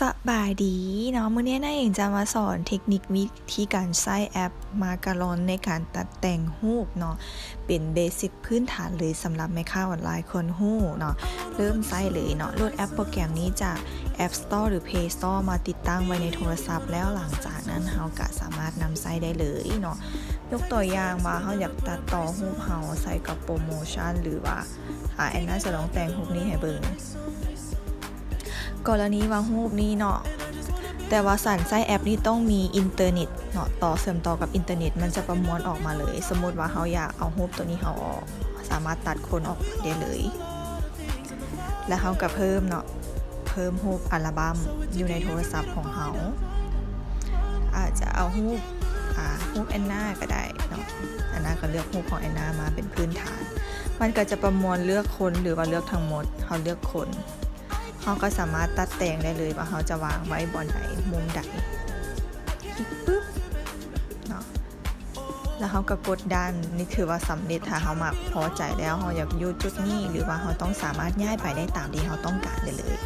ສະບາຍດີເນາະ, ມື້ນີ້ນາເອງຈະມາສອນເທັກນິກວິທີການໃຊ້ແອັບ Macaron ໃນການຕັດແຕ່ງຮູບເນາະ, ເປັນເບສິກພື້ນຖານເລີຍສຳລັບແມ່ຄ້າອອນລາຍຄົນຮູ້ເນາະ. ເລີ່ມໃຊ້ເລີຍເນາະ, ໂຫຼດແອັບໂປຣແກຣມນີ້ຈາກ App Store ຫຼື Play Store ມາຕິດຕັ້ງໄວ້ໃນໂທລະສັບ, ແລ້ວຫຼັງຈາກນັ້ນເຮົາກະສາມາດນຳໃຊ້ໄດ້ເລີຍເນາະ. ຍົກຕົວຢ່າງວ່າເຮົາຢາກຕັດຕໍ່ຮູບເຮົາໃສ່ກັບໂປຣໂມຊັນ ຫຼືວ່າ ອາ ແອນນາຈະລອງແຕ່ງຮູບນີ້ໃຫ້ເບິ່ງ. ກໍລະນີວ່າຮູບນີ້ເນາະ, ແຕ່ວ່າສັນໃຊ້ແອັບນີ້ຕ້ອງມີອິນເຕີເນັດເນາະ, ຕໍ່ ເຊື່ອມຕໍ່ກັບອິນເຕີເນັດ ມັນຈະປະມວນອອກມາເລີຍ. ສົມມຸດວ່າເຮົາຢາກເອົາຮູບໂຕນີ້ເຮົາອອກ, ສາມາດຕັດຄົນອອກໄປໄດ້ເລີຍ. ແລ້ວເຮົາກໍເພີ່ມເນາະ, ເພີ່ມຮູບອັລະບັ້ມຢູ່ໃນໂທລະສັບຂອງເຮົາ. ອາດຈະເອົາຮູບ ອາ ຮູບແອນນາກໍໄດ້ເນາະ, ແອນນາກໍເລືອກຮູບຂອງແອນນາມາເປັນພື້ນຖານ. ມັນກໍຈະປະມວນເລືອກຄົນ ຫຼືວ່າເລືອກທັງໝົດ, ເຮົາເລືອກຄົນ. ເຮົາກໍສາມາດຕັດແຕ່ງໄດ້ເລີຍວ່າເຮົາຈະວາງໄວ້ບ່ອນໃດ, ມຸມໃດ. ຄລິກປຶບເນາະ, ແລ້ວເຮົາກໍກົດ Done. ນີ້ຖືວ່າສຳເລັດ. ຖ້າເຮົາມັກພໍໃຈແລ້ວ, ເຮົາຢາກຢູ່ຈຸດນີ້ ຫຼືວ່າເຮົາຕ້ອງສາມາດຍ້າຍໄປໄດ້ຕາມທີ່ເຮົາຕ້ອງການໄດ້ເລີຍ.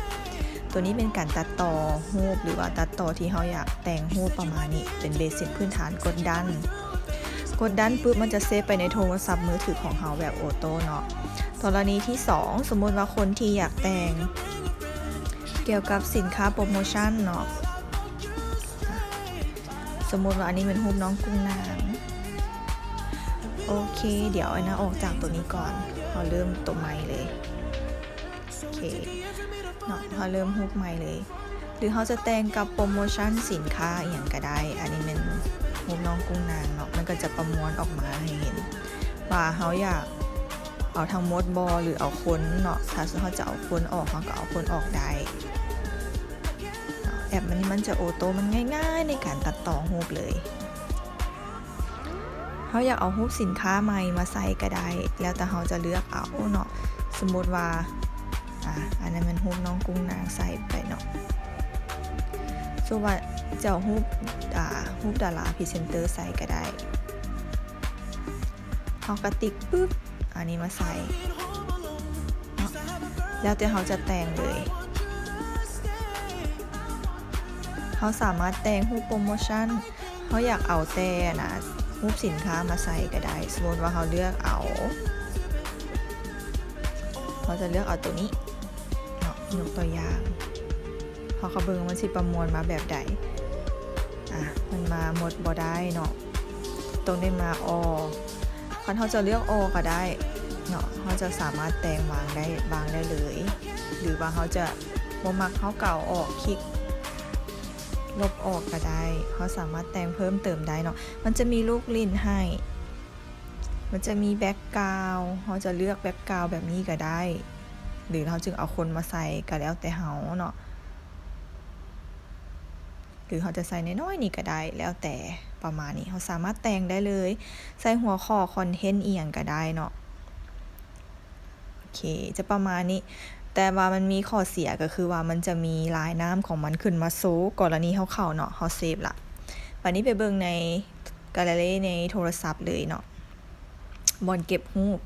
ໂຕນີ້ເປັນການຕັດຕໍ່ຮູບ ຫຼືວ່າຕັດຕໍ່ທີ່ເຮົາຢາກແຕ່ງຮູບປະມານນີ້, ເປັນເບສິກພື້ນຖານ. ກົດ Done. ກົດ Done ປຶບ ມັນຈະເຊບໄປໃນໂທລະສັບມືຖືຂອງເຮົາແບບໂອໂຕ້ເນາະ. ກໍລະນີທີສອງ, ສົມມຸດວ່າຄົນທີ່ຢາກແຕ່ງກ່ຽວກັບສິນຄ້າໂປຣໂມຊັນເນາະ, ສົມມຸດວ່າອັນນີ້ແມ່ນຮູບນ້ອງກຸ້ງນາງ. ໂອເຄ, ດຽວແອນນາອອກຈາກໂຕນີ້ກ່ອນ, ເຮົາເລີ່ມໂຕໃໝ່ເລີຍ. ໂອເຄເນາະ, ເຮົາເລີ່ມຮູບໃໝ່ເລີຍ. ຫຼືເຮົາຈະແຕ່ງກັບໂປຣໂມຊັນສິນຄ້າອີ່ຫຍັງກໍໄດ້. ອັນນີ້ແມ່ນຮູບນ້ອງກຸ້ງນາງເນາະ, ມັນກໍຈະປະມວນອອກມາໃຫ້ເຫັນວ່າເຮົາຢາກເອົາທັງໝົດບໍ່ ຫຼືເອົາຄົນເນາະ. ຖ້າເຮົາຈະເອົາຄົນອອກ, ເຮົາກໍເອົາຄົນອອກໄດ້. ແອັບມັນ ມັນຈະໂອໂຕ້, ມັນງ່າຍໆໃນການຕັດຕໍ່ຮູບເລີຍ. ເຮົາຢາກເອົາຮູບສິນຄ້າໃໝ່ມາໃສ່ກໍໄດ້, ແລ້ວແຕ່ເຮົາຈະເລືອກເອົາເນາະ. ສົມມຸດວ່າ ອາ ອັນນັ້ນແມ່ນຮູບນ້ອງກຸ້ງນາງໃສ່ໄປເນາະ. ສົມມຸດວ່າຈະເອົາຮູບ ອາ ຮູບດາລາພຣີເຊັນເຕີໃສ່ກໍໄດ້. ເຮົາກໍຕິກປຶບ ອັນນີ້ມາໃສ່ເນາະ, ແລ້ວແຕ່ເຮົາຈະແຕ່ງເລີຍ. ເຮົາສາມາດແຕ່ງຮູບໂປຣໂມຊັນ, ເຮົາຢາກເອົາແຕ່ ອັນນະ ຮູບສິນຄ້າມາໃສ່ກໍໄດ້. ສົມມຸດວ່າເຮົາເລືອກເອົາ ເຮົາຈະເລືອກເອົາໂຕນີ້ເນາະ, ຍົກຕົວຢ່າງ ເຮົາກໍເບິ່ງວ່າມັນຊິປະມວນມາແບບໃດ. ອາ ມັນມາໝົດບໍ່ໄດ້ເນາະ, ຕ້ອງໄດ້ມາ All. ຄັນເຮົາຈະເລືອກ All ກໍໄດ້ເນາະ, ເຮົາຈະສາມາດແຕ່ງວາງໄດ້, ວາງໄດ້ເລີຍ. ຫຼືວ່າເຮົາຈະບໍ່ມັກ, ເຮົາກໍເອົາອອກ, ຄລິກລົບອອກກໍໄດ້. ເຮົາສາມາດແຕ່ງເພີ່ມເຕີມໄດ້ເນາະ. ມັນຈະມີລູກຫຼິ້ນໃຫ້, ມັນຈະມີ background, ເຮົາຈະເລືອກ background ແບບນີ້ກໍໄດ້ ຫຼືເຮົາຈຶ່ງເອົາຄົນມາໃສ່ ກໍແລ້ວແຕ່ເຮົາເນາະ. ຫຼືເຮົາຈະໃສ່ນ້ອຍໆນີ້ກໍໄດ້, ແລ້ວແຕ່ ປະມານນີ້. ເຮົາສາມາດແຕ່ງໄດ້ເລີຍ, ໃສ່ຫົວຂໍ້ content ອີ່ຫຍັງກໍໄດ້ເນາະ. ໂອເຄ ຈະປະມານນີ້. ແຕ່ວ່າມັນມີຂໍ້ເສຍ ກໍຄືວ່າມັນຈະມີລາຍນ້ຳຂອງມັນຂຶ້ນມາໂຊ ກໍລະນີເຮົາເຂົ້າເນາະ, ເຮົາເຊບລະ. ບາດນີ້ໄປເບິ່ງໃນ gallery ໃນໂທລະສັບເລີຍເນາະ, ບ່ອນເກັບຮູບ.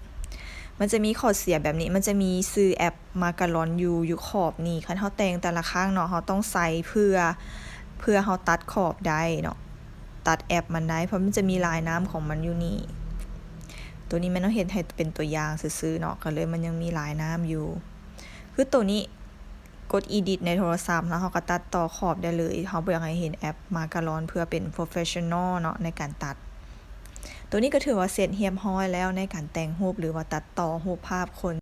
ມັນຈະມີຂໍ້ເສຍແບບນີ້, ມັນຈະມີຊື່ແອັບ Macaron ຢູ່ ຢູ່ຂອບນີ້. ຄັນເຮົາແຕ່ງແຕ່ລະຄັ້ງເນາະ, ເຮົາຕ້ອງໃສ່ເພື່ອ ເພື່ອເຮົາຕັດຂອບໄດ້ເນາະ, ຕັດແອັບມັນໄດ້, ເພາະມັນຈະມີລາຍນ້ຳຂອງມັນຢູ່ນີ້. ໂຕນີ້ແມ່ນເຮົາເຮັດໃຫ້ເປັນຕົວຢ່າງຊື່ໆເນາະ, ກໍເລີຍມັນຍັງມີລາຍນ້ຳຢູ່. ຄືໂຕນີ້ ກົດ Edit ໃນໂທລະສັບເນາະ, ເຮົາກໍຕັດຕໍ່ຂອບໄດ້ເລີຍ. ເຮົາບໍ່ຢາກໃຫ້ເຫັນແອັບ Macaron ເພື່ອເປັນ professional ເນາະ ໃນການຕັດ. ໂຕນີ້ກໍຖືວ່າເສັດຮຽບຮ້ອຍແລ້ວໃນການແຕ່ງຮູບ ຫຼືວ່າຕັດຕໍ່ຮູບພາບຄົນ